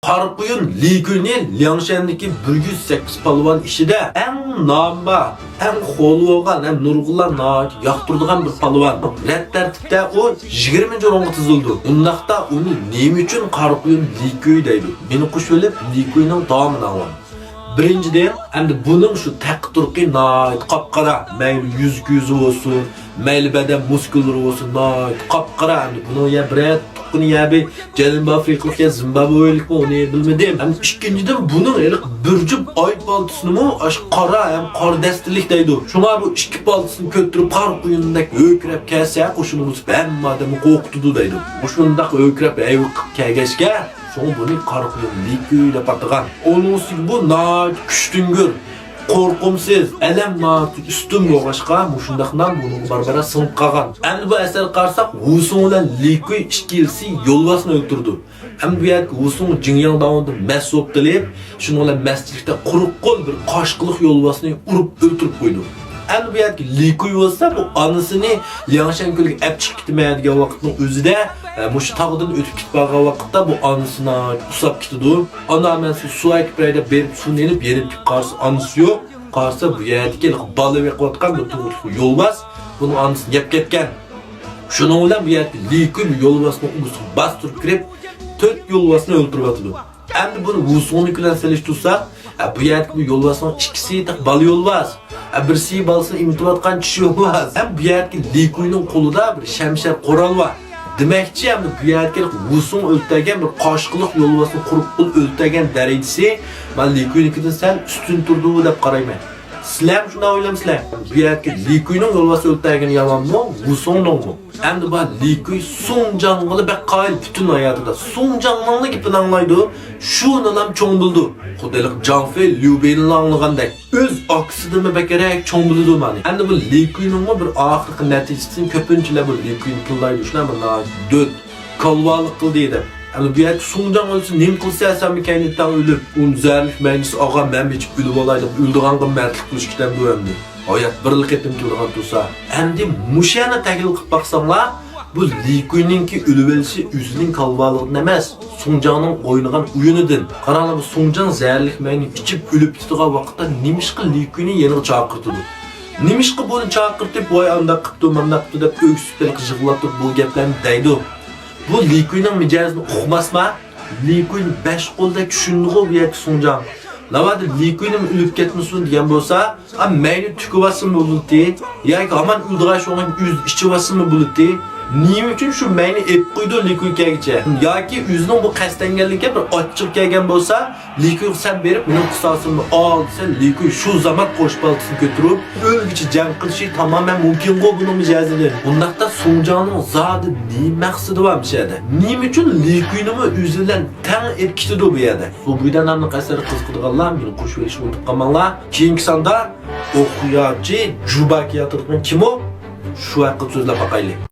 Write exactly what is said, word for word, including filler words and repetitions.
قارا قۇيۇن لى كۇينى لياڭشەندىكى بىر يۈز سەككىز پالۋان ئىچىدە ئەڭ نامى بار، ئەڭ خولى بولغان ھەم نۇرغۇنلار ناھايىتى ياقتۇرىدىغان بىر پالۋان. رەت تەرتىپتە ئۇ يىگىرمىنچى ئورۇنغا تىزىلىدۇ. ئۇنداقتا ئۇنى نېمە ئۈچۈن قارا قۇيۇن لى كۇي دەيدۇ؟ مېنى قوشۇۋېلىپ لى كۇينىڭ داۋامىنى ئاڭلاڭ. بىرىنچىدىن، ئەمدى بۇنىڭ شۇ تەققى تۇرقى ناھايىتى قاپقارا، مەيلى يۈز كۆزى بولسۇن، مەيلى بەدەن مۇسكۇللىرى بولسۇن، ناھايىتى قاپقارا. ئەمدى بۇنىڭ يا بىرەر تۇغقىنى يا بىر جەنۇبىي ئافرىقىلىق يا زىمبابۋېلىكمۇ، ئۇنى بىلمىدىم. ھەم ئىككىنچىدىن، بۇنىڭ ھېلىقى بىر جۈپ ئاي پالتىسىنىمۇ ئاشۇ قارا ھەم قارا دەستىلىك دەيدۇ. شۇڭا بۇ ئىككى پالتىسىنى كۆتۈرۈپ قارا قۇيۇندەك ھۆركىرەپ كەلسە، قوشۇنى بۇزۇپ ھەممە ئادەمنى قورقۇتىدۇ دەيدۇ. مۇشۇنداق ھۆركىرەپ ھەيۋە قىلىپ كەلگەچكە، شۇڭا بۇنى قارا قۇيۇن لى كۇي دەپ ئاتىغان. ئۇنىڭ ئۈستىگە بۇ ناھايىتى كۈچتۈڭگۈر، قورقۇمسىز، ئەلەم ناھايىتى ئۈستۈن بولغاچقا، مۇشۇنداق نام بۇنىڭغا بارا-بارا سىڭىپ قالغان. ئەمدى بۇ ئەسەرگە قارىساق، ۋۇسۇڭ بىلەن لى كۇي ئىككىلىسى يولۋاسنى ئۆلتۈرىدۇ. ئەمدى بۇ يەردىكى ۋۇسۇڭ جىڭياڭ داۋۇندا مەست بولۇپ قېلىپ، شۇنىڭ بىلەن مەستلىكتە قۇرۇق قول بىر قاشقىلىق يولۋاسنى ئۇرۇپ ئۆلتۈرۈپ قويىدۇ. ئەمدى بۇ يەردىكى لى كۇي بولسا بۇ ئانىسىنى لياڭشەن كۆلىگە ئەپ چىقىپ كېتىمەن دېگەن ۋاقىتنىڭ ئۆزىدە، ئە، مۇشۇ تاغدىن ئۆتۈپ كېتىپ بارغان ۋاقىتتا بۇ ئانىسى ناھايىتى ئۇسساپ كېتىدۇ. ئانا، مەن سىزگە سۇ ئەكىپ بېرەي دەپ بېرىپ سۇنى ئېلىپ يېنىپ كېلىپ قارىسا ئانىسى يوق. قارىسا بۇ يەردىكى بالا بېقىۋاتقان بىر تۇغۇتلۇق يولۋاس بۇنىڭ ئانىسىنى يەپ كەتكەن. شۇنىڭ بىلەن بۇ يەردىكى لى كۇي بۇ يولۋاسنىڭ ئۇۋىسىغا باستۇرۇپ كىرىپ، تۆت يولۋاسنى ئۆلتۈرۈۋاتىدۇ. ئەمدى بۇنى ۋۇسۇڭنىڭكى بىلەن سېلىشتۇرساق، ھە، بۇ يەردىكى بۇ يولۋاسنىڭ ئىككىسى تېخى بالا يولۋاس. ھە، بىرسى بالىسىنى ئېمىتىۋاتقان چىشى يولۋاس. ھەم بۇ يەردىكى لى كۇينىڭ قولىدا بىر شەمشەر قورال بار. دېمەكچى، ئەمدى بۇ يەردىكى ۋۇسۇڭ ئۆلتۈرگەن بىر قاشقىلىق يولۋاسنى قۇرۇق قول ئۆلتۈرگەن دەرىجىسى مانا لى كۇينىڭكىدىن سەل ئۈستۈن تۇرىدۇ دەپ قارايمەن. سىلەرمۇ شۇنداق ئويلامسىلەر؟ بۇ يەردىكى لى كۇينىڭ يولۋاس ئۆلتۈرگىنى يامانمۇ، ۋۇسۇڭنىڭمۇ؟ ئەمدى بار لى كۇي سۇڭجاڭغىلا بەك قايىل، پۈتۈن ھاياتىدا سۇڭجاڭنىڭلا گېپىنى ئاڭلايدۇ، شۇنىلام چوڭ بىلىدۇ. خۇددى ھېلىقى جاڭ فېي ليۇ بېينىلا ئاڭلىغاندەك. ئۆز ئاكىسىدىنمۇ بەكرەك چوڭ بىلىدۇ مانا. ئەمدى بۇ لى كۇينىڭمۇ بىر ئاخىرقى نەتىجىسىنى كۆپىنچىلەر بۇ لى كۇينى تىللايدۇ، شۇنداق بىر ناھايىتى دۆت، كالۋالىق قىلدى دەپ. ئەمدى بۇ يەردە سۇڭجاڭ ئۆلسە نېمە قىلىسەن سەنمۇ كەينىدىن تەڭ ئۆلۈپ، ئۇنى زەھەرلىك مەينىسى ئاغا مەنمۇ ئىچىپ ئۆلۈۋالاي دەپ ئۆلىدىغانغا مەردلىك قىلىش كېتەمدۇ ئەمدى؟ ھايات بىرلا قېتىم كېلىدىغان تۇرسا. ئەمدى مۇشۇ يەرنى تەھلىل قىلىپ باقساڭلار، بۇ لى كۇينىڭكى ئۆلۈۋېلىشى ئۆزىنىڭ كالۋالىقىدىن ئەمەس، سۇڭجاڭنىڭ ئوينىغان ئويۇنىدىن. قاراڭلار، بۇ سۇڭجاڭ زەھەرلىك مەينى ئىچىپ ئۆلۈپ كېتىدىغان ۋاقىتتا نېمىشقا لى كۇينى يېنىغا چاقىرتىدۇ؟ نېمىشقا بۇنى چاقىرتىپ، ۋاي ئانداق قىپتۇ، مانداق قىپتۇ دەپ ئۆكسۈپ ھېلىقى يىغلاپ تۇرۇپ بۇ گەپلەرنى دەيدۇ؟ بۇ لى كۇينىڭ مىجەزىنى ئۇقماسما؟ لى كۇينى بەش قولدەك چۈشىنىدىغۇ بۇ يەردىكى سۇڭجاڭ. ناۋادا لى كۇينىمۇ ئۆلۈپ كەتمىسۇن دېگەن بولسا، ئا، مەينى تۈكۈۋاتسىمۇ بولاتتى. ياكى ھامان ئۆلىدىغان شۇڭا ئۆزى ئىچىۋاتسىمۇ بولاتتى. نېمە ئۈچۈن شۇ مەينى ئېلىپ قويىدۇ لى كۇي كەلگۈچە؟ ياكى ئۆزىنىڭ بۇ قەستەن كەلگەنلىكى بىر ئاچچىقى كەلگەن بولسا، لى كۇيغا سەن بېرىپ، مېنىڭ قىساسىمنى ئال دېسە، لى كۇي شۇ زامان قوش پالتىسىنى كۆتۈرۈپ، ئۆلگۈچە جەڭ قىلىشى تامامەن مۇمكىنغۇ بۇنىڭ مىجەزىدىن. ئۇنداقتا سۇڭجاڭنىڭ زادى نېمە مەقسىتى بار مۇشۇ يەردە؟ نېمە ئۈچۈن لى كۇينىمۇ ئۆزى بىلەن تەڭ ئېلىپ كېتىدۇ بۇ يەردە؟ بۇ بۇيدان ناملىق ئەسەرگە قىزىقىدىغانلار مېنى قوشۇۋېلىشنى ئۇنتۇپ قالماڭلار. كېيىنكى ساندا ئوخياچى جۇباكى ئاتىلىدىغان كىم ئۇ؟ شۇ ھەققىدە سۆزلەپ باقايلى.